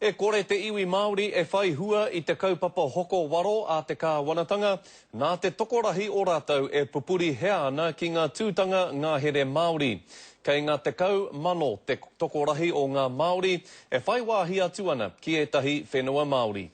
E kore te iwi Māori e whai hua i te kaupapa hoko waro a te kāwanatanga, nā te tokorahi o rātou e pupuri hea ana ki ngā tūtanga ngahere Māori. Kei ngā 10,000 te tokorahi o ngā Māori e whai wāhi atu ana ki ētahi whenua Māori.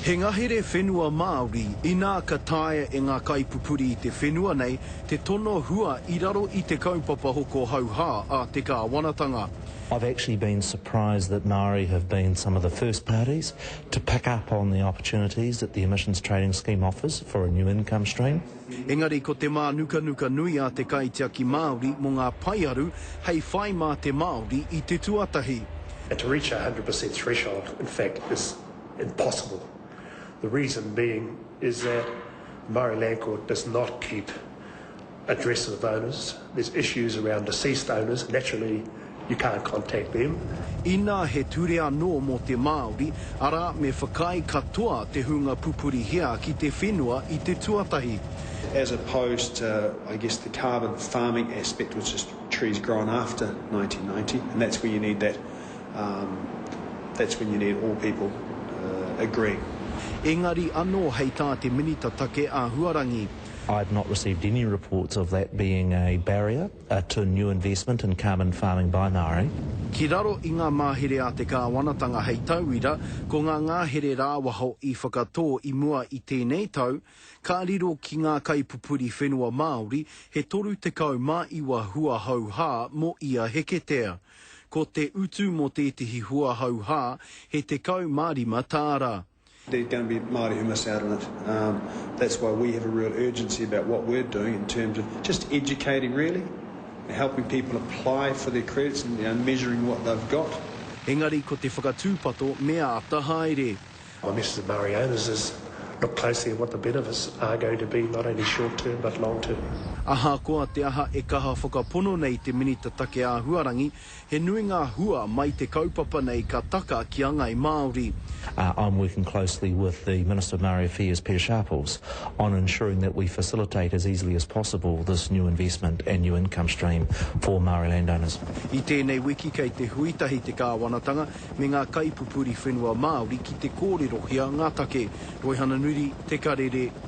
He ngahere whenua Māori, inā ka taea e ngā kaipupuri i te whenua nei te tono hua i raro i te kaupapa hoko hauhā a te kāwanatanga. I've actually been surprised that Māori have been some of the first parties to pick up on the opportunities that the emissions trading scheme offers for a new income stream. Engari ko te mānukanuka nui a te kaitiaki Māori mō ngā paearu hei whai mā te Māori i te tuatahi. And to reach a 100% threshold, in fact, is impossible. The reason being is that the Māori Land Court does not keep addresses of owners. There's issues around deceased owners. Naturally, you can't contact them. Inā he ture anō mō te Māori, arā, me whakaae katoa te hunga pupuri hea ki te whenua i te tuatahi. As opposed to, I guess, the carbon farming aspect, which is trees grown after 1990, and that's where you need that Um, that's when you need all people uh, agreeing. Engari anō hei tā te Minita Take Āhuarangi. I've not received any reports of that being a barrier uh, to new investment in carbon farming by Māori. Ki raro i ngā mahere a te kāwanatanga hei tauira, ko ngā ngahere rāwaho i whakatō i mua i tēnei tau, ka riro ki ngā kaipupuri whenua Māori he 39 hua hauhā mō ia heketea. Ko te utu mō tētehi hua hauhā he 15 tāra. There's going to be Māori who miss out on it. Um, that's why we have a real urgency about what we're doing in terms of just educating really, helping people apply for their credits and you know, measuring what they've got. Engari ko te whakatūpato me āta haere. My message to Māori owners is look closely at what the benefits are going to be, not only short term but long term. Ahakoa te aha e kaha whakapono nei te Minita Take Āhuarangi, he nui ngā hua mai te kaupapa nei ka taka ki a Ngai Māori. I'm working closely with the Minister of Māori Affairs, Peter Sharples, on ensuring that we facilitate as easily as possible this new investment and new income stream for Māori landowners. I tēnei wiki kei te hui tahi te kāwanatanga me ngā kaipupuri whenua Māori ki te kōrerohia ngā take. Roihana Nuri, Te Karere.